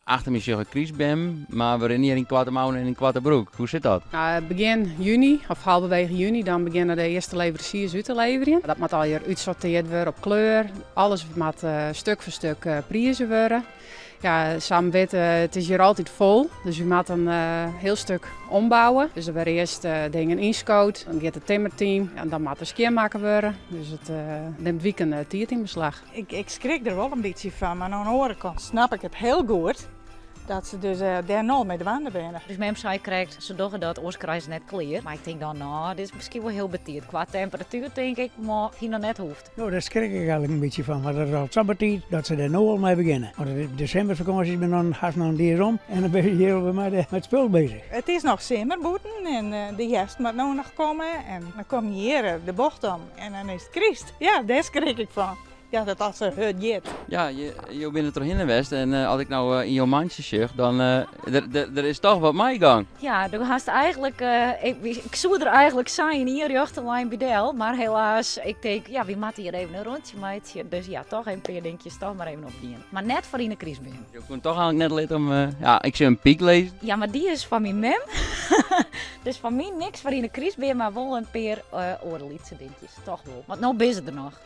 Achter my sjoch ik krystbeammen, mar we rinne hjir yn koarte mouwen en yn koarte broek. Hoe sit dat? Begjin juny of halverwege juny dan begjinne de earste leveransiers út te leverjen. Dat moat allegear útsorteard wurde op kleur. Alles moat stuk foar stuk prize wurde. Ja, sa't witte, it is hjir altyd fol, dus we moatte in hiel stuk ombouwe. Dus der wurde earst dingen ynskood, dan giet it timmerteam en dan moat der skjinmakke wurde. Dus it nimt wiken tiid yn beslach. Ik skrik der wol in bytsje fan, mar oan de oare kant snap ik it hiel goed dat se dus dêr no mei dwaande binne. Dus mem sei krekt, se dogge dat, oars krije se net klear. Mar ik tink dan, no, dit is miskien wol hiel betiid. Kwa temperatuer tink ik, mar it hie noch net hoefd. No, dêr skrik ik eigenlik in bytsje fan, want it is al sa betiid dat se dêr no al mei begjinne. Want de desimberfakânsjes binne noch hast noch net iens om en dan binne se hjir alwer mei it spul bezich. It is noch simmer bûten en de hjerst moat no noch komme en dan kom je hjir de bocht om en dan is it kryst. Ja, dêr skrik ik fan. Ja, dat dat sa hurd giet. Ja, jo binne trochhinne west en as ik no yn jo mantsje sjoch, dan der is toch wat meigang. Ja, do hast eigenlik, ik soe der eigenlik sa yn ien rjochte lijn by del, mar helaas, ik tink, ja, wy moatte hjir even in rûntsje meitsje. Dus ja, toch even in pear dinkjes toch mar even opdien. Mar net foar yn 'e krystbeam. Jo koene toch eigenlik net litte om, ja, ik sjoch in pyk lizzen. Ja, mar dy is fan myn mem. Dus fan my niks foar yn 'e krystbeam, mar wol in pear oare lytse dinkjes, toch wol. Want no binne se der noch.